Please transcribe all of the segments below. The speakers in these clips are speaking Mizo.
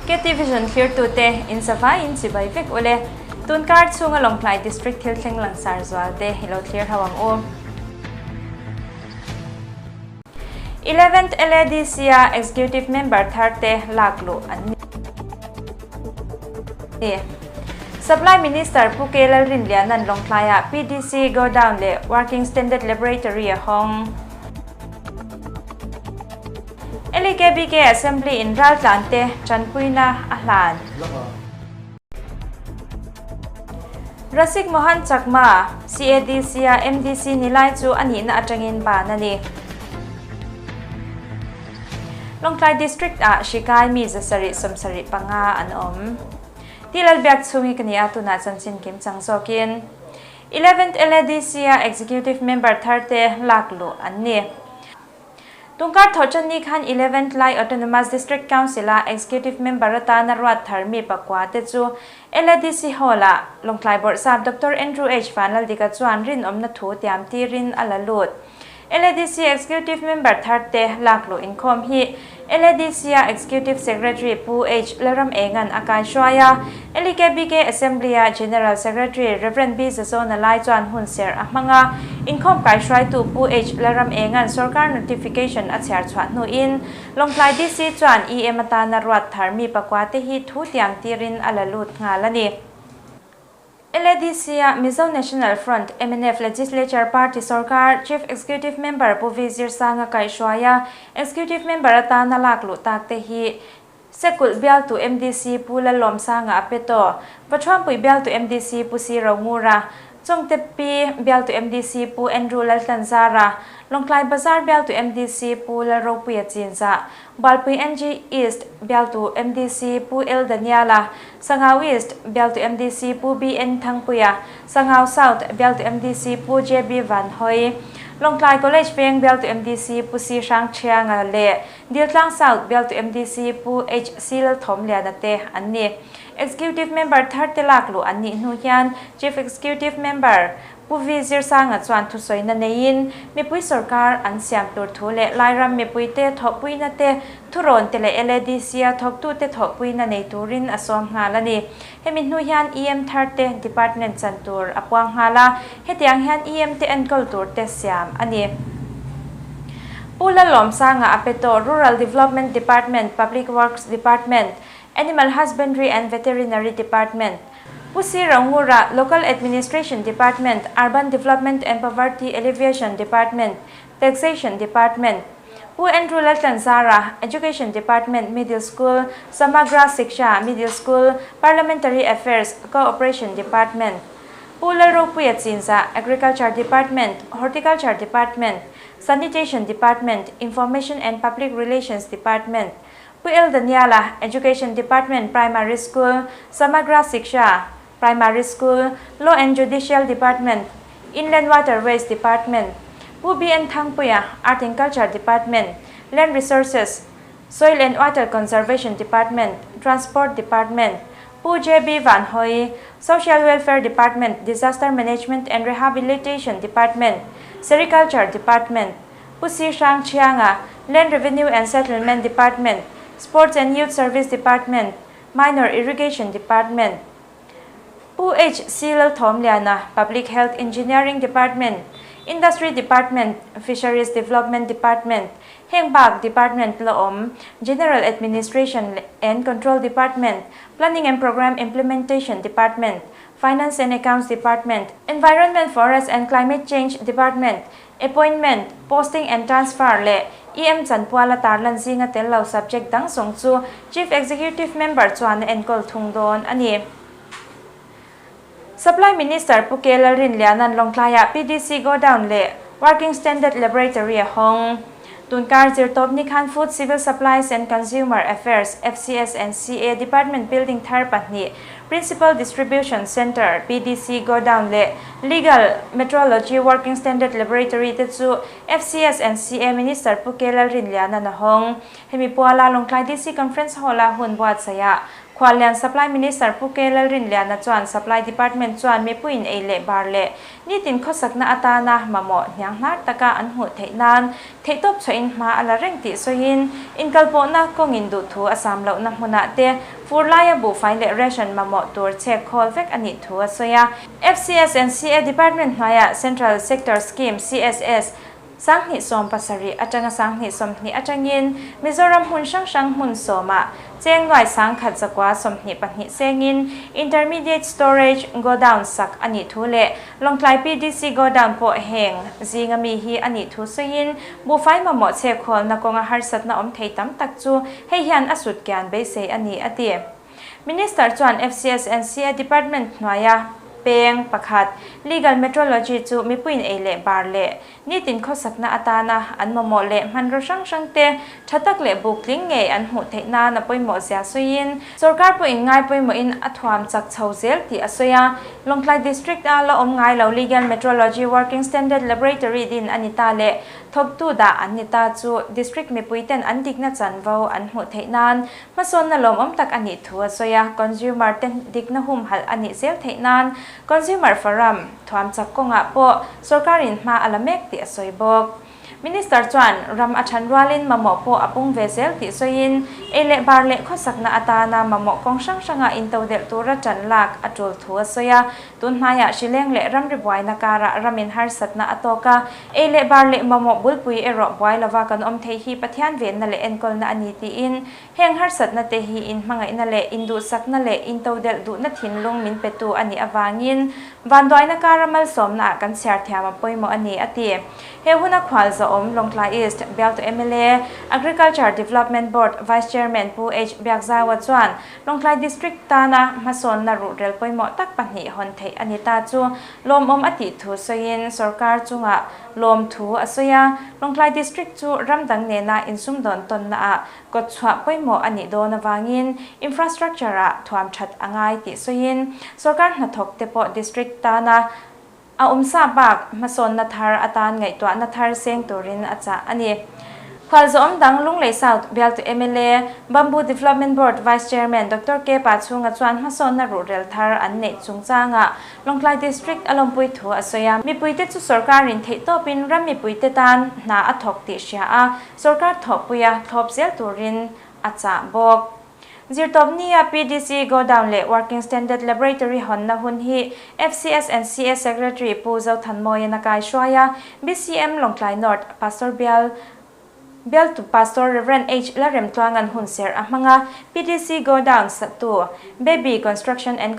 KT Vision thlirtute in zavaiin chibai vek ule. Tunkar chhunga Lawngtlai District thil thleng langsar zualte i lo thlir ho ang u. Eleventh LADC-a Executive Member tharte lak luh an ni. Supply Minister Pu K Lalrinliana'n Lawngtlaiah PDC Godown leh Working Standard Laboratory a hawng. LEKBK Assembly in raltlante tanpuina a hlan. Rasik Mohan Chakma, CADC-a MDC ni lai chu a nihna atangin ban a ni. Lawngtlai District-ah hri kai mi 775 an awm. Ti Lalbiak chhung hi ka ni a, tunah chanchin kim chang zawkin Eleventh LADC-a Executive Member tharte lak luh an ni. Tungkar thawhṭan ni khan Eleventh Lai Autonomous District Council-a Executive Member atana ruat thar mi pakua te chu LADC Hall-ah Lawngtlai Bawrhsap Doctor Andrew H. Vanlaldika chuan rinawmna thu tiam tirin a la lut. LADC Executive Member thar te lakluh inkhawm hi LADC-a Executive Secretary Pu H. Lalramenga'n a kaihruai a, LEKBK Assembly-a General Secretary Rev. B. Zazawna lai chuan hun serh a hmang a, inkhawm kaihruaitu Pu H. Lalramenga'n sorkar notification a chhiar chhuah hnuin Lawngtlai DC chuan EM atana ruat thar mi pakua te hi thu tiam tirin a la lut nghal a ni. LADC-a Mizo National Front, mnf, Legislature Party sorkar Chief Executive Member Pu V Zirsanga kaihhruai a, Executive Member atana lak luh tak te hi Sekulh bialtu MDC Pu Lallawmsanga a pe tawh, Vathuampui bialtu MDC Pu Si Rongura, Chawngte Pi bialtu MDC Pu Andrew Laltlanzara, Lawngtlai Bazar bialtu MDC Pu Lalropuia Chinzah, Bualpui NG East bialtu MDC Pu L Daniela, Sangau East bialtu MDC Pu BN Thangpuia, Sangau South bialtu MDC Pu JB Van Hoi, Lawngtlai College Veng bialtu MDC Pu C Hrang Thianga leh Diltlang South bialtu MDC Pu HC Lalthawmliana te an ni. Executive Member thar te lak luh an nih hnu hian Chief Executive Member Pu Vi Zirsanga chuan thusawina neiin mipui sorkar an siam tur thu leh Lairam mipuite thawhpuina te, thurawn te leh LADC-a thawktute thawhpuina nei turin a sawm nghal a ni. Hemi hnu hian EM thar te department chan tur a puang nghal a, hetiang hian EM te enkawl tur te siam a ni. Pu Lalawmsanga a pe tawh Rural Development Department, Public Works Department, Animal Husbandry and Veterinary Department, Pu C. Rongura, Local Administration Department, Urban Development and Poverty Alleviation Department, Taxation Department, Pu Andrew Laltlanzara, Education Department, Middle School, Samagra Shiksha, Middle School, Parliamentary Affairs, Cooperation Department, Pu Lalropuia Chinza, Agriculture Department, Horticulture Department, Sanitation Department, Information and Public Relations Department, Pu El Daniela, Education Department, Primary School, Samagra Shiksha, Primary School, Law and Judicial Department, Inland Waterways Department, Pu BN Thangpuia, Art and Culture Department, Land Resources, Soil and Water Conservation Department, Transport Department, Pu JB Vanhoi, Social Welfare Department, Disaster Management and Rehabilitation Department, Sericulture Department, Pu Si Hrang Thianga, Land Revenue and Settlement Department, Sports and Youth Service Department, Minor Irrigation Department, Pu HC Lalthawmliana, Public Health Engineering Department, Industry Department, Fisheries Development Department, heng bak department la awm, General Administration and Control Department, Planning and Programme Implementation Department, Finance and Accounts Department, Environment, Forest and Climate Change Department, Appointment, Posting and Transfer leh EM chanpuala tarlan zinga tel lo subject dang zawng chu Chief Executive Member chuan a enkawl thung dawn a ni. Supply Minister Pu K Lalrinliana'n Lawngtlaiah PDC Godown leh Working Standard Laboratory a hawng. Tunkar zirtawp ni khan Food Civil Supplies and Consumer Affairs, FCS and CA, Department building thar pahnih, Principal Distribution Centre, PDC, Godown leh Legal Metrology Working Standard Laboratory te chu FCS and CA Minister Pu K Lalrinliana'n a hawng. Hemi puala Lawngtlai DC Conference Hall-a hun buatsaihah. Khuallian Supply Minister Pu K Lalrinliana chuan Supply Department chuan mipuiin ei leh bar leh nitin khawsakna atana mamawh hnianghnar taka an hmuh theih nan theihtawp chhuahin hma a la reng tih sawiin inkalpawhna kawngin duhthu a sam lohna hmunah te fur laia buhfai leh ration mamawh tur chhek khawl vek a nih thu a sawi a. FCS and CA Department hnuaiah Central Sector Scheme, CSS, 2017 atanga 2020 atangin Mizoram hmun hrang hrang hmun sawmah cheng nuai 1122 sengin Intermediate Storage Godown sak a nih thu leh Lawngtlai PDC Godown pawh heng zinga mi hi a nih thu sawiin buhfai mamawh chhekkhawlna kawnga harsatna awm thei tam tak chu hei hian a sut kian beisei a ni a ti. Minister chuan FCS and CA Department hnuaia peng pakhat Legal Metrology chu mipuiin ei leh bar leh nitin khawsakna atana an mamawh leh hmanraw hrang hrang te tha tak leh buk tling ngei an hmuh theih nan a pawimawh zia sawiin sawrkar pawhin ngai pawimawhin a thuam chak chho zel tih a sawi a. Lawngtlai District a la awm ngai lo Legal Metrology Working Standard Laboratory din a ni ta leh thawktu dah an ni ta chu District mipuiten an dikna chanvo an hmuh theih nan Hmasawnna lawmawm tak a nih thu a sawi a, consumer te dikna humhalh a nih zel theih nan Consumer Forum thuam chak kawngah pawh sawrkarin hma a la mek tih a sawi bawk. Minister chuan ram a than rualin mamawh pawh a pung ve zel tih sawiin ei leh bar leh khawsakna atana mamawh kawng hrang hranga intodelh tura tan lak a tul thu a sawi a, tun hnaiah hrileng leh ramri buaina karah ramin harsatna a tawk a, Ei leh bar leh mamawh bulpui erawh buai lova kan awm thei hi Pathian venna leh enkawlna a ni tiin heng harsatna te hi inhmangaihna leh induhsakna leh intodelh duhna thinlung min petu a nih avangin vanduaina kara malsawmna ah kan chhiar thiam a pawimawh a ni a ti. He huna khual zawhawm Lawngtlai East bialtu mla, Agriculture Development Board Vice Chairman Pu H Biakzaua chuan Lawngtlai District tana hmasawnna ruhrel pawimawh tak pahnih hawn theih a ni ta chu Lawmawm a tih thu sawiin sawrkar chungah lawm thu a sawi a, Lawngtlai District chu ram dang nena insumdawn tawnna ah kawt chhuah pawimawh a nih dawn avangin infrastructure ah thuam that a ngai tih sawiin sawrkar hnathawk te pawh District tana a awmsa bak hmasawnna thar atan ngaihtuahna thar seng turin a chah a ni. Khualzawm dang Lunglei South bialtu mla, Bamboo Development Board Vice Chairman Doctor K Pachhunga chuan hmasawnna ruhrel thar an neih chungchangah Lawngtlai District a lawmpui thu a sawi a, mipuite chu sawrkarin theihtawpin ram mipuite tan hna a thawk tih hria a, sawrkar thawhpuia thlawp zel turin a chah bawk. Zirtawp nia PDC Godown leh Working Standard Laboratory hawnna hun hi FCS and CS Secretary Pu Zothanmawian a kaihruai a, BCM Lawngtlai North Pastor Bial Bialtu Pastor Rev. H. Lalremtluanga'n hun serh a hmang a, PDC Godown satu Baby Construction and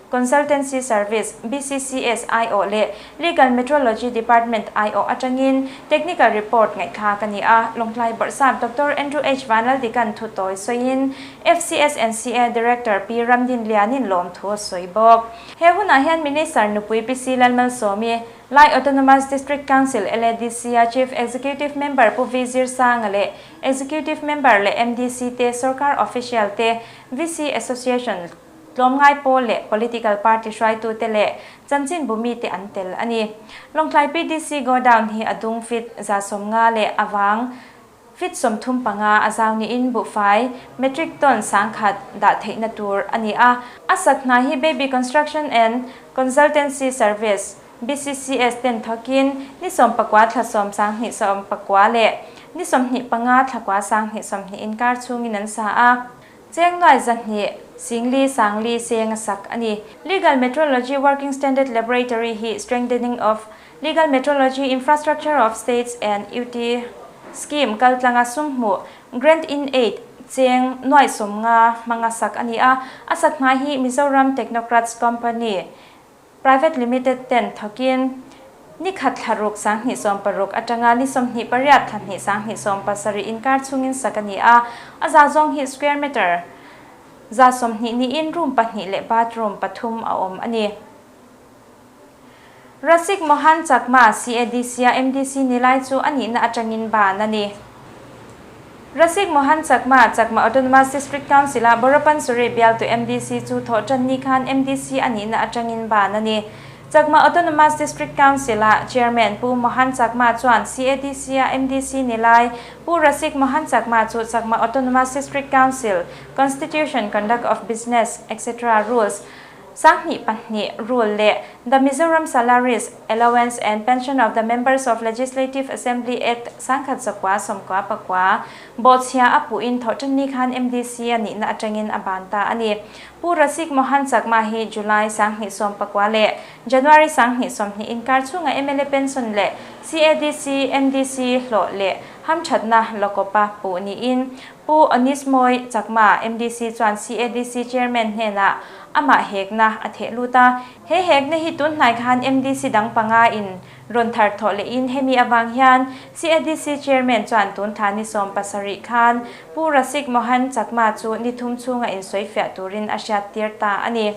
Consultancy Service, BCCS, aiawh leh Legal Metrology Department aiawh atangin Technical Report ngaihthlak a ni a, Lawngtlai Bawrhsap Doctor Andrew H. Vanlaldikan thu tawi sawiin FCSNCA Director Pi Ramdinlianin lawmthu a sawi bawk. He hunah hian Minister nupui Pi C. Lalmalsawmi, Lai Autonomous District Council, LADC, a Chief Executive Member Pu V Zirsanga leh Executive Member leh MDC te, Sorkar Official te, VC Association tlawmngai pawl leh Political Party hruaitute leh chanchinbu mite an tel a ni. Lawngtlai PDC Godown hi a dung fit 150 leh a vang Feet 35 a zau niin buhfai, metric ton, 1000 dah theihna tur a ni a. A sak hna hi Baby Construction and Consultancy Service, BCCS, ten thawkin ni 19 thla 10 2019 leh ni 25 thla 9 2020 inkar chhungin an sa a. Cheng nuai 200 4 4 seng a sak a ni. Legal Metrology Working Standard Laboratory hi Strengthening of Legal Metrology Infrastructure of States and UT Scheme kaltlanga sum hmuh Grant in Aid cheng nuai 50 hmanga sak a ni a, a sak hma hi Mizoram Technocrats Company Private Limited ten thawkin ni khat thla 6 2016 atanga ni 28 thla 2 2017 inkar chhungin sak a ni a, a za zawng hi square meter 120 niin room pahnih leh bathroom pathum a awm a ni. Rasik Mohan Chakma, CADC-a MDC ni lai chu a nihna atangin ban a ni. Rasik Mohan Chakma, Chakma Autonomous District Council-a Borapansuri bialtu MDC chu thawh tan ni khan MDC a nihna atangin ban a ni. Chakma Autonomous District Council-a Chairman Pu Mohan Chakma chuan CADC-a MDC ni lai Pu Rasik Mohan Chakma chu Chakma Autonomous District Council Constitution Conduct of Business etc. Rules 2002 Rule leh The Mizoram Salaries, Allowance and Pension of the Members of Legislative Assembly Act 1999 bawhchhia a puhin Thawhṭanni khan MDC a nihna aṭangin a ban ta a ni. Pu Rasik Mohan Chakma hi July 2019 leh January 2020 inkar chhunga mla pension leh CADC, MDC hlawh leh hamṭhatna lawkawpa puh niin Pu Onismoy Chakma, MDC chuan CADC Chairman hnenah amah hekna a theh lut a. He hekna hi tun hnai khan MDC dang panga in rawn thar thawh lehin hemi avang hian CADC Chairman chuan tun thla ni 17 khan Pu Rasik Mohan Chakma chu ni thum chhunga insawifiah turin a hriattir ta a ni.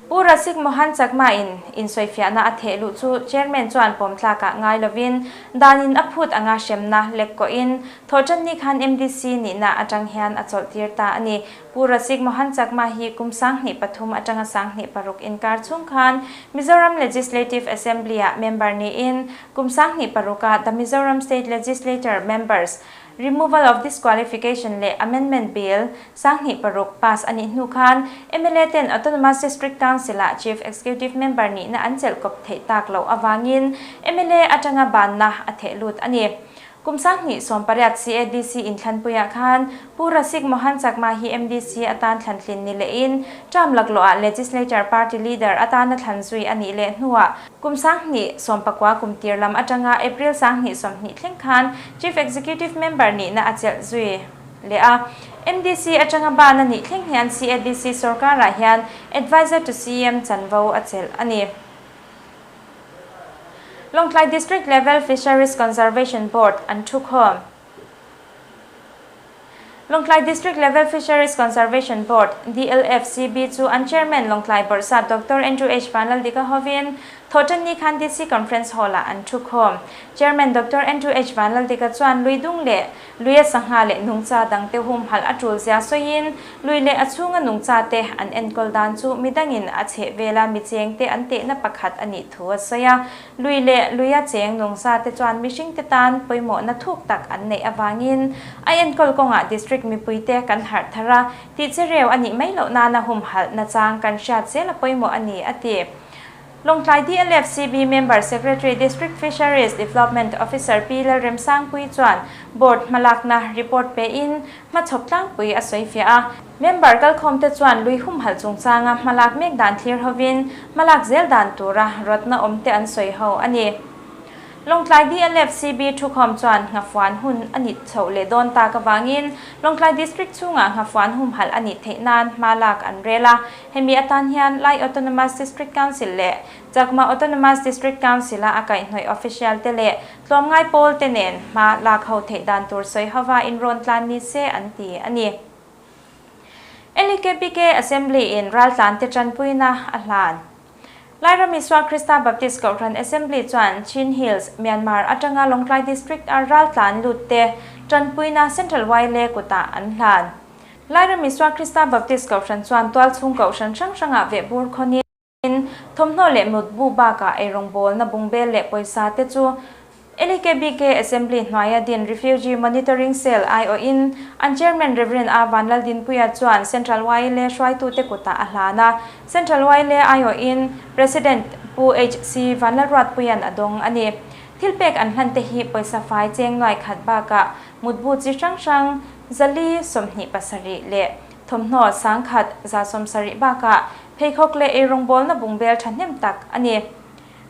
Pu Rasik Mohan Chakma in insawifiahna a theh luh chu Chairman chuan pawmtlakah ngai lovin danin a phut anga hremna lek kawhin Thawhṭanni khan MDC nihna aṭang hian a chawlhtir ta a ni. Pu Rasik Mohan Chakma hi kum 2003 aṭanga 2006 inkar chhung khan Mizoram Legislative Assembly-ah member niin kum 2006-ah The Mizoram State Legislature Members Removal of Disqualification leh Amendment Bill 2006 pass a nih hnu khan mla ten Autonomous District Council-ah Chief Executive Member nihna an chelh kawp theih tak loh avangin mla atanga banna a theh lut a ni. Kum 2018 CADC inthlanpuiah khan Pu Rasik Mohan Chakma hi MDC atan thlantlin ni lehin term laklawhah Legislature Party Leader atana thlan zui a nih leh hnuah Kum 2019 kum tir lam atanga April 2020 thleng khan Chief Executive Member nihna a chelh zui leh a. MDC atanga ban a nih thleng hian CADC sorkarah hian Adviser to CM chanvo a chelh a ni. Lawngtlai District Level Fisheries Conservation Board an thukhawm. Lawngtlai District Level Fisheries Conservation Board, DLFCB, chu an Chairman Lawngtlai Bawrhsap Doctor Andrew H. Vanlaldika hovin Thawhṭanni khan DC Conference Hall-ah an thu khawm. Chairman Doctor Andrew H. Vanlaldika chuan lui dung leh luia sangha leh nungcha dangte humhalh a ṭul zia sawiin lui leh a chhunga nungchate an enkawl dan chu midangin a chheh vela mi chengte an tehna pakhat a nih thu a sawi a. Lui leh luia cheng nungsa te chuan mihringte tan pawimawhna thuk tak an neih avangin a enkawl kawngah district mipuite kan harh thar a, tihchereu a nih mai loh nana humhalh nachang kan hriat zel a pawimawh a ni, a ti. Lawngtlai DLFCB Member Secretary District Fisheries Development Officer Pi Lalremsangpui chuan Board hmalakna report pein hmachhawp tlangpui a sawifiah a. Member kalkhawmte chuan lui humhalh chungchanga hmalak mek dan thlir hovin hmalak zel dan tura rawtna awmte an sawi ho a ni. Lawngtlai DLFCB thukhawm chuan nghafuan hun a nih chhoh leh dawn tak avangin Lawngtlai District chhungah nghafuan humhalh a nih theih nan hma lak an rel a. Hemi atan hian Lai Autonomous District Council leh Chakma Autonomous District Council-a a kaihhnawih official te leh tlawmngai pawl te nen hma lak ho theih dan tur sawi hova inrawn tlan ni se an ti a ni. LEKPK Assembly in raltlante tanpuina a hlan. Lairam Isua Krista Baptist Kohhran Assembly chuan Chin Hills, Myanmar atanga Lawngtlai District a raltlan lutte tanpuina Central YLA kutah an hlan. Lairam Isua Krista Baptist Kohhran chuan tualchhung kohhran hrang hrangah vehbur khawnin, Thawmhnaw leh mutbu bakah eirawngbawlna bungbel leh pawisa te chu LEKBK Assembly hnuaia din Refugee Monitoring Cell aiawhin an Chairman Rev. A Vanlaldinpuia chuan Central YLA hruaitute kutah a hlan a, Central YLA aiawhin President Pu HC Vanlalruatpuia'n a dawng a ni. Thilpek an hlan te hi pawisa fai cheng nuai khat bakah mutbu chi hrang hrang 427 leh thawmhnaw 1170 bakah Pheikhawk leh eirawngbawlna bungbel thahnem tak a ni.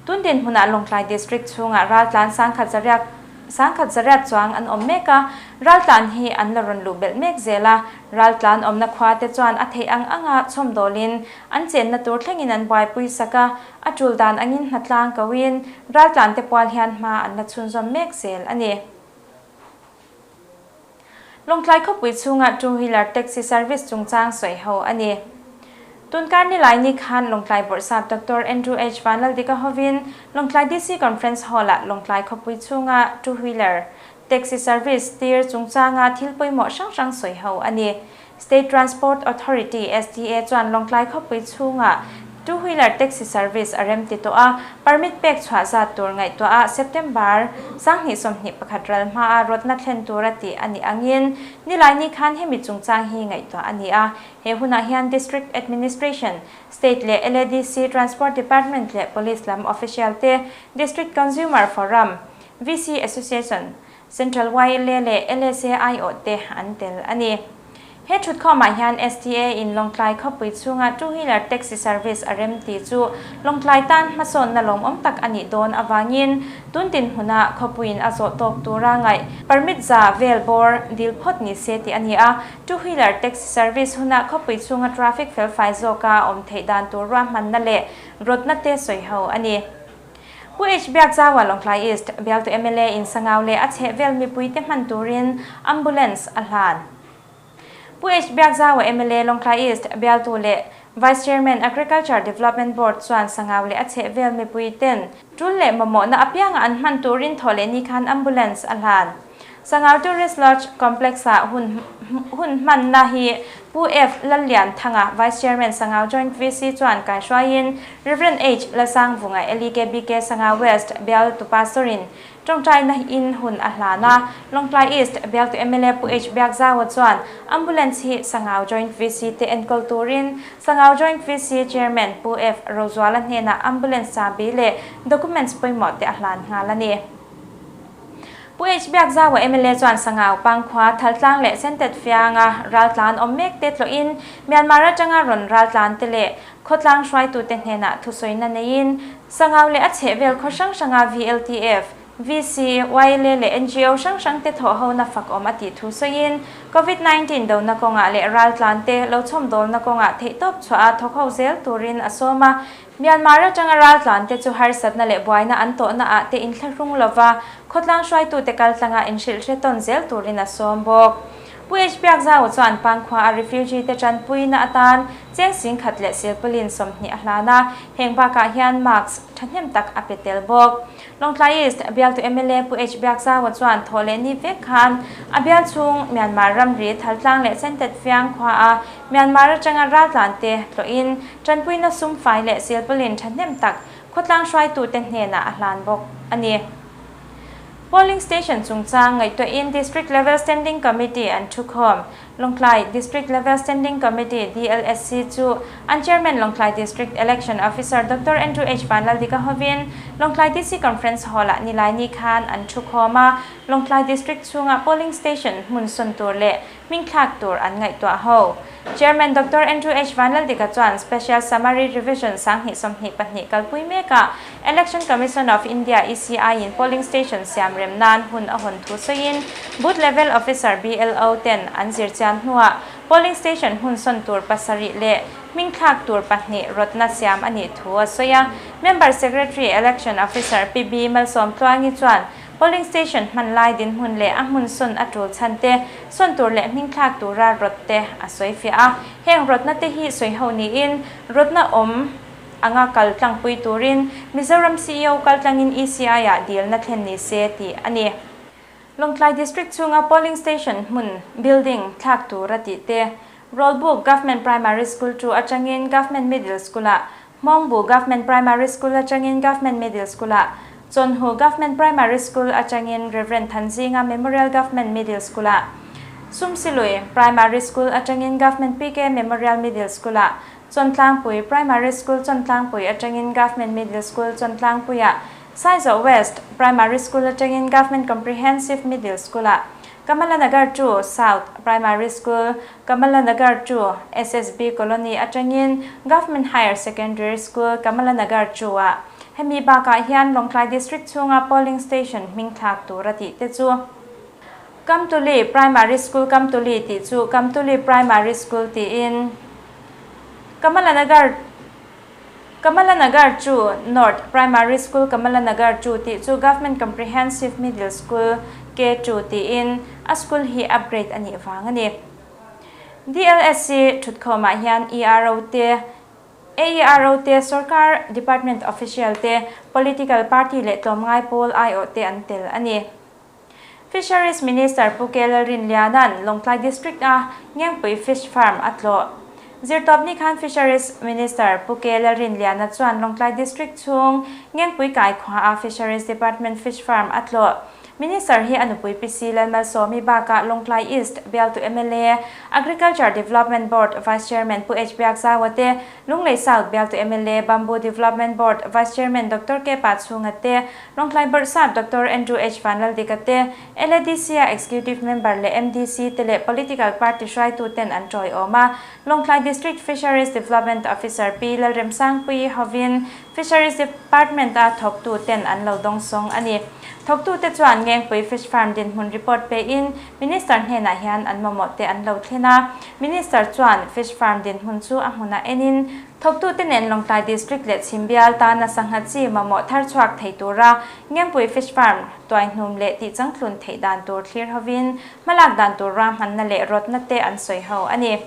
Tun dinhmunah Lawngtlai District chhungah raltlan 1008 1008 chuang an awm mek a, raltlan hi an la rawn luh belh mek zel a, raltlan awmna khua te chuan a theih ang anga chhawmdawlin an chenna tur thlengin an buaipui sak a, a tul dan angin hnatlang koin raltlan te pual hian hma an la chhunzawm mek zel a ni. Lawngtlai khawpui chhunga two wheeler taxi service chungchang sawi ho a ni. Tunkar nilai ni khan Lawngtlai Bawrhsap Doctor Andrew H Vanlaldika hovin Lawngtlai DC Conference Hall-ah Lawngtlai khawpui chhunga two wheeler taxi service tir chungchanga thil pawimawh hrang hrang sawi ho a ni. State Transport Authority, STA, chuan Lawngtlai khawpui chhunga Two Wheeler Taxi Service a rem ti tawh a, permit pek chhuah zat tur ngaihtuah a September 2021 ral hmaa rawtna thlen tura tih a nih angin Nilaini khan hemi chungchang hi ngaihtuah a ni a. He hunah hian District Administration, State leh LADC, Transport Department leh Police lam official te, District Consumer Forum, VC Association, Central YLA leh LSA aiawh te an tel a ni. He thutkhawmah hian STA in Lawngtlai khawpui chhunga two wheeler taxi service a rem tih chu Lawngtlai tan hmasawnna lawmawm tak a nih dawn avangin tun dinhmunah khawpuiin a zawh tawk tura ngaih permit za vel bawr dil phawt ni se tih a ni a. Two wheeler taxi service huna khawpui chhunga traffic felfai zawka awm theih dan tur ruahmanna leh rawtna te sawiho a ni. Pu H. Biakzaua Lawngtlai East bialtu mla in Sangau leh a chhehvel mipuite hman turin Ambulance a hlan. Pu H. Biakzaua mla Lawngtlai East bialtu leh Vice Chairman Agriculture Development Board chuan Sangau leh a chhehvel mipuiten tul leh mamawhna apianga an hman turin thaw leh ni khan Ambulance a hlan. Sangau Tourist Lodge Complex-ah hun hun hmanna hi Pu F. Lallianthanga, Vice Chairman Sangau Joint VC chuan kaihruaiin Rev. H. Lalsangvunga, LEKBK Sangau West bialtu Pastor-in tawngtaina in hun a hlan a. Lawngtlai East bialtu mla Pu H. Biakzaua chuan Ambulance hi Sangau Joint VC te enkawl turin Sangau Joint VC Chairman Pu F. Rozuala hnenah Ambulance chahbi leh documents pawimawh te a hlan nghal a ni. Pu H. Biakzaua mla chuan Sangau Pangkhua, Thaltlang leh Sentet Fianga raltlan awm mek te tlawhin Myanmar atanga rawn raltlan te leh khawtlang hruaitute hnenah thusawina neiin Sangau leh a chhehvel khaw hrang hranga VLTF, VC, YLA leh NGO hrang hrang te thawh hona fak awm a tih thu sawiin Covid 19 dona kawngah leh raltlan te lo chhawmdawlna kawngah theihtawp chhuah a thawk ho zel turin a sawm a. Myanmar atanga raltlan te chu harsatna leh buaina an tawhna ah te inthlahrung lova khawtlang hruaitute kaltlanga inhrilh hre tawn zel turin a sawm bawk. Pu H. Biakzau chuan Pangkhua a refugee te tanpuina atan cheng singkhat leh silpauline 20 a hlan a, heng bakah hian mask thahnem tak a pe tel bawk. Lawngtlai East bialtu mla Pu H. Biakzaua chuan thawh leh ni vek khan a bial chhung Myanmar ramri Thaltlang leh Sentet Fiang khua a Myanmar atanga raltlan te tlawhin tanpuina sum fai leh silpauline thahnem tak khawtlang hruaitute hnenah a hlan bawk a ni. Polling station chungchang ngaihtuahin District Level Standing Committee an thukhawm. Lawngtlai District Level Standing Committee, DLSC, chu an Chairman Lawngtlai District Election Officer Doctor Andrew H. Vanlaldika hovin Lawngtlai DC Conference Hall-ah Nilaini khan an thukhawm a, Lawngtlai District chhunga polling station hmun sawn tur leh hmingthlak tur an ngaihtuah ho. Chairman Doctor Andrew H. Vanlaldika chuan Special Summary Revision 2022 kalpui mekah Election Commission of India, ECI, in polling station siam rem nan hun a hawn thu sawiin Booth Level Officer, BLO, ten an zirchian hnuah polling station hmun sawn tur pasarih leh hmingthlak tur pahnih rawtna siam a nih thu a sawi a. Member Secretary Election Officer PB Malsawmtluangi chuan Polling station hman lai dinhmun leh a hmun sawn a tul chhan te, sawn tur leh hmingthlak tura rawt te a sawi fiah a. Heng rawtna te hi sawi ho niin rawtna awm anga kal tlangpui turin Mizoram ceo kal tlangin ECI-ah dilna thlen ni se tih a ni. Lawngtlai District chhunga polling station hmun, building, thlak tura tih te, Rawlbuk Government Primary School chu atangin Government Middle School-ah Hmawngbu Government Primary School atangin Government Middle School-ah, Chawnhu Government Primary School atangin Rev. Thanzinga Memorial Government Middle School-ah, Sumsilui Primary School atangin Government PK Memorial Middle School-ah, Chawntlangpui Primary School Chawntlangpui atangin Government Middle School Chawntlangpuiah, Saizawh West Primary School atangin Government Comprehensive Middle School-ah, Kamalanagar 2 South Primary School, Kamalanagar 2 SSB Colony atangin Government Higher Secondary School, Kamalanagar 2-ah. Hemi bakah hian Lawngtlai District chhunga polling station hmingthlak tur a tih te chu Kamtuli Primary School Kamtuli tih chu Kamtuli Primary School tiin Kamalanagar Kamalanagar 2 North Primary School Kamalanagar 2 tih chu Government Comprehensive Middle School K2 tiin a school hi upgrade a nih vang a ni. DLSC thutkhawmah hian ERO te, AERO te, sorkar department official te, political party leh tlawmngai pawl aiawh te an tel a ni. Fisheries Minister Pu K. Lalrinliana'n Lawngtlai District-a Ngengpui Fish Farm a tlawh. Zirtawpni khan Fisheries Minister Pu K Lalrinliana chuan Lawngtlai District chhung Ngengpui kai khua a Fisheries Department Fish Farm a tlawh. Minister hi a nupui Pi C Lalmalsawmi bakah Lawngtlai East bialtu mla, Agriculture Development Board Vice Chairman Pu H Biakzaua te, Lunglei South bialtu mla, Bamboo Development Board Vice Chairman Doctor K Pachhunga te, Lawngtlai Bawrhsap Doctor Andrew H Vanlaldika te, LADC-a Executive Member leh MDC te leh Political Party hruaitu ten an tawiawm a. Lawngtlai District Fisheries Development Officer Pi Lalremsangpuii hovin Fisheries Department-a thawktu ten an lo dawngsawng a ni. Thawktute chuan Ngengpui Fish Farm dinhmun report pein Minister hnenah hian an mamawh te an lo thlen a. Minister chuan Fish Farm dinhmun chu a hmunah enin Thawktute nen Lawngtlai District leh Chhimbial tana sangha chi mamawh thar chhuak thei tura Ngengpui Fish Farm tuaihnum leh tihchangtlun theih dan tur thlir hovin hmalak dan tur ruahmanna leh rawtna te an sawi ho a ni.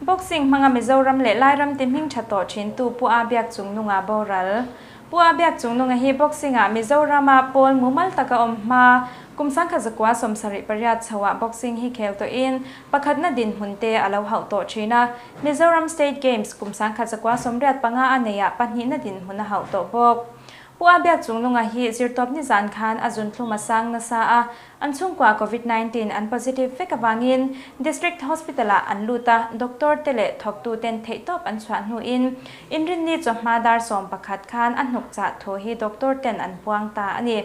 Boxing hmanga Mizoram leh Lairam ti hming tha tawh thintu Pu A Biak Chungnunga boral. Pu A Biak Chungnunga hi boxing-ah Mizorama pawl mumal taka awm hma kum 1978 chhoah boxing hi khel tawhin pakhatna dinhmun te a lo hauh tawh thin a. Mizoram State Games kum 1985 a neiah pahnihna dinhmun a hauh tawh bawk. Pu A Biak Chungnunga hi zirtawp nizan khan a zunthlum a sang nasa a, an chhungkua Covid 19 an positive vek avangin District Hospital ah an lut a, doctor te leh thawktu ten theihtawp an chhuah hnuin Inrinni chawhma dar 11 khan a hnuk chah thu hi doctor ten an puang ta a ni.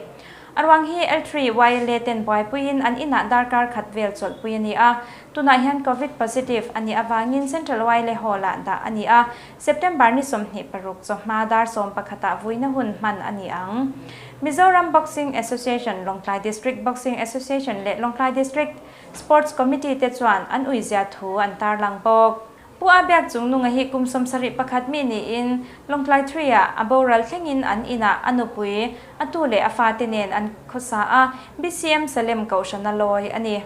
A ruang hi L3 YLA ten buaipuiin an inah darkar khat vel chawlhpui a ni a, tunah hian Covid positive a nih avangin Central YLA Hall ah dah a ni a, September ni 26 chawhma dar 11 ah vuina hun hman a ni ang. Mizoram Boxing Association, Lawngtlai District Boxing Association leh Lawngtlai District Sports Committee te chuan an uizia thu an tarlang bawk. Pu A Biak Chungnunga hi kum 71 mi niin Lawngtlai 3 ah a boral thlengin an inah a nupui, a tu leh a fate nen an khawsa a, BCM Salem kohhrana lawi a ni.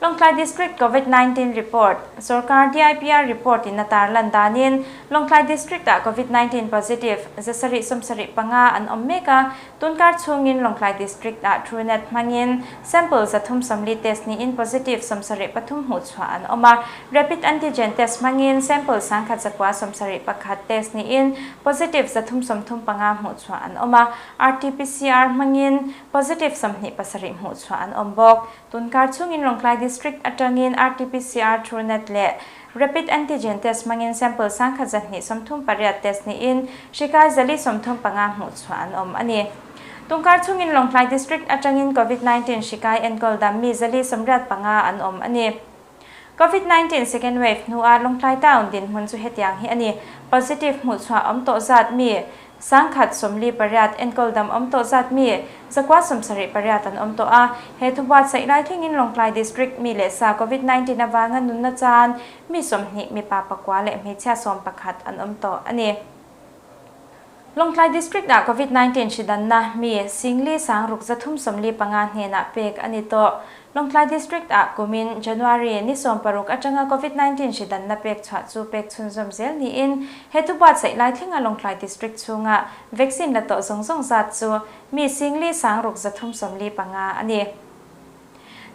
Lawngtlai District Covid 19 Report, Sorkar DIPR report in a tarlan danin Lawngtlai District ah Covid 19 positive 775 an awm mek a, tunkar chhungin Lawngtlai District ah Truenat hmangin sample 340 test niin positive 73 hmuh chhuah an awm a, Rapid Antigen test hmangin sample 1171 test niin positive 335 hmuh chhuah an awm a, RT-PCR hmangin positive 27 hmuh chhuah an awm bawk. Tunkar chhungin Lawngtlai District atangin RT-PCR Truenat leh Rapid Antigen test hmangin sample 1238 test niin hrikai 435 hmuh chhuah an awm a ni. Tunkar chhungin Lawngtlai District atangin Covid 19 hrikai enkawl dam mi 485 an awm a ni. Covid 19 second wave hnuah Lawngtlai Town dinhmun chu hetiang hi a ni. Positive hmuh chhuah awm tawh zat mi 148 enkawl dam awm tawh zat mi 978 an awm tawh a. He thu buatsaih lai thlengin Lawngtlai District mi leh sa Covid 19 awanga nunna chan mi 20 mipa 9 leh hmeichhia 11 an awm tawh a ni. Lawngtlai District ah Covid 19 hridanna mi 4 635 hnenah pek a ni tawh. Lawngtlai District ah kumin January ni 16 atanga Covid 19 hridanna pek chhuah chu pek chhunzawm zel niin he thu buatsaih lai thlenga Lawngtlai District chhunga vaccine la tawh zawng zawng zat chu mi 4 635 a ni.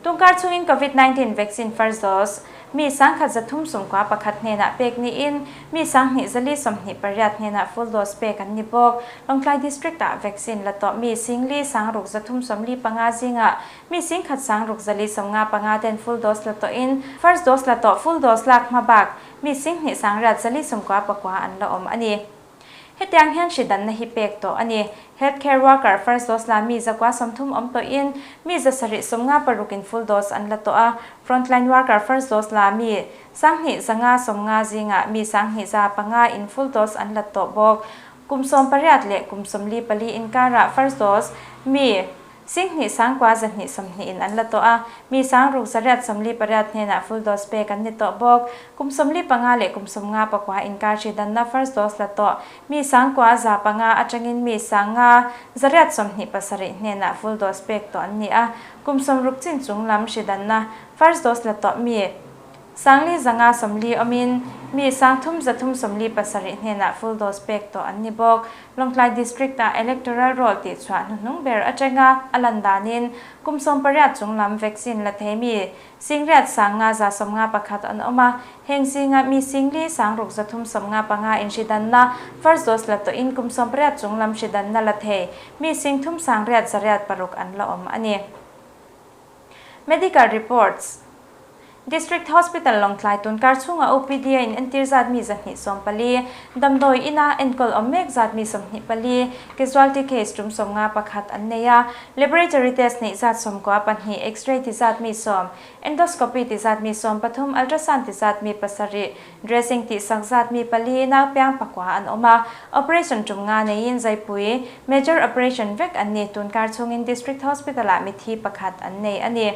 Tunkar chhungin Covid 19 vaccine first dose mi 1391 hnenah pek niin mi 2428 hnenah full dose pek an ni bawk. Lawngtlai District ah vaccine la tawh mi 4 635 zinga mi 1675 ten full dose la tawhin first dose la tawh full dose lak hma bak mi 2999 an la awm a ni. Hetiang hian hridanna hi pek tawh a ni. Healthcare worker first dose la mi 130 awm tawhin mi 756 in full dose an la tawh a. Frontline worker first dose la mi 2190 zinga mi 2105 in full dose an la tawh bawk. Kum 18 leh kum 44 inkara first dose mi 2,920 in an la tawh a, mi 6,848 hnenah full dose pek an ni tawh bawk. Kum 45 leh kum 59 inkar hridanna first dose la tawh mi 9,500 atangin mi 5,827 hnenah full dose pek tawh an ni a. Kum 60 chin chunglam hridanna first dose la tawh mi Sangli 500 40 awmin mi 3337 hnenah full dose pek tawh an ni bawk. Lawngtlai District-ah Electoral Roll tihchhuah hnuhnung ber atanga a lan danin kum 18 chunglam vaccine la thei mi 8151 an awm a, heng zinga mi 4 635 inhridanna first dose la tawhin kum 18 chunglam hridanna la thei mi 3806 an la awm a ni. Medical reports. District Hospital Lawngtlai tunkar chhunga OPD a inentir zat mi 214, damdawi ina enkawl awm mek zat mi 24, casualty case tum 51 an nei a, laboratory test neih zat 92, X-ray ti zat mi 10, endoscopy ti zat mi 13, ultrasound ti zat mi 7, dressing tihsak zat mi 4, naupiang 9 an awm a, operation tum nga neiin zaipui, major operation vek an ni, tunkar chhungin District Hospital-ah mithi 1 an nei a ni.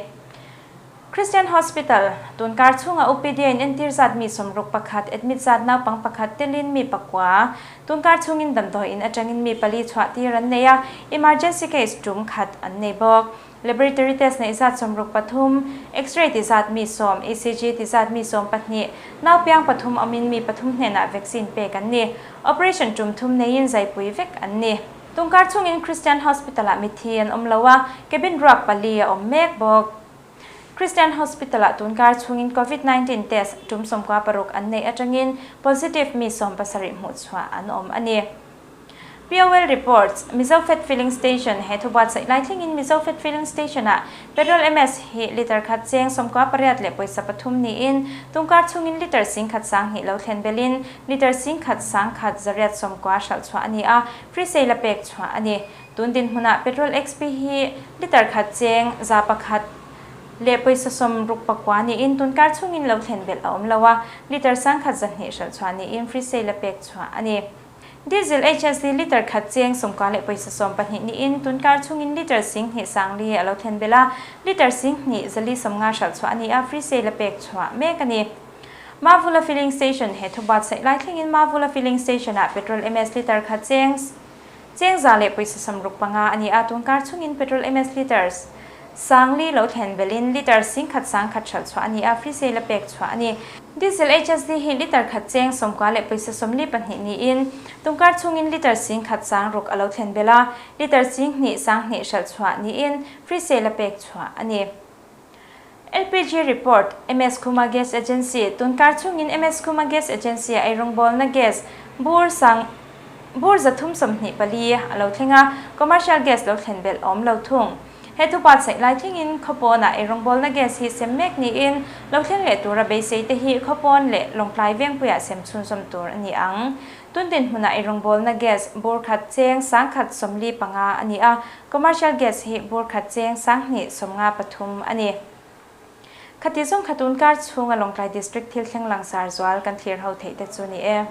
Christian Hospital, tunkar chhunga OPD a inentir zat mi 61, admit zat naupang 1 telin mi 9, tunkar chhungin damdawiin atangin mi 4 chhuah tir an nei a, emergency case tum 1 an nei bawk. Laboratory test nei zat 63, X-ray ti zat mi 10, ECG ti zat mi 12, naupiang 3 awmin mi 3 hnenah vaccine pek an ni. Operation tum 3 neiin zaipui vek an ni. Tunkar chhungin Christian Hospital-ah mithi an awm lo a, cabin ruak 4 a awm mek bawk. Christian Hospital-ah tunkar chhungin COVID-19 test tum 96 an nei atangin positive mi 70 hmuh chhuah an awm a ni. POL reports, Mizofed Filling Station he thubuat saih lai thlengin Mizofed Filling Station-ah petrol MS hi liter khat cheng 98 leh pawisa 3 niin tunkar chhungin liter 10 2 lo thlen belin liter 10 1 890 hralh chhuah a ni a, free sale a pek chhuah a ni. Tundin hmunah petrol XP hi liter khat cheng 101 leh pawisa 69 niin tunkar chhungin lo thlen bel a awm lo a, liter 1,2 hralh chhuah niin free sale a pek chhuah a ni. Diesel HSD liter khat cheng 90 leh pawisa 12 niin tunkar chhungin liter 2 4 a lo thlen bel a, liter 2 450 hralh chhuah a ni a, free sale a pek chhuah mek a ni. Mavula Filling Station he thubuat saih lai thlengin Mavula Filling Station-ah petrol MS liter khat cheng 100 leh pawisa 65 a ni a, tunkar chhungin petrol MS liters 4 lo thlen belin liter 1 1 hralh chhuah a ni a, free sale a pek chhuah a ni. Diesel HSD hi liter khat cheng 90 leh pawisa 42 niin tunkar chhungin liter 1 6 a lo thlen bel a, liter 2 2 hralh chhuah niin free sale a pek chhuah a ni. LPG report, MS Khuma Gas Agency, tunkar chhungin MS Khuma Gas Agency a eirawngbawl gas bur sang bur 324 a lo thlenga, commercial gas lo thlen bel awm lo thung. He thupat saih lai thlengin khawpawnah eirawngbawl gas hi sem mek niin lo thleng leh tura beisei te hi khawpawn leh Lawngtlai vengpuiah sem chhunzawm tur a ni ang. Tundin hmunah eirawngbawl gas bur khat cheng 145 a ni a, commercial gas hi bur khat cheng 253 a ni. Khati zawng khatun kar chhunga Lawngtlai District thil thleng langsar zual kan thlir ho theih te chu ni e.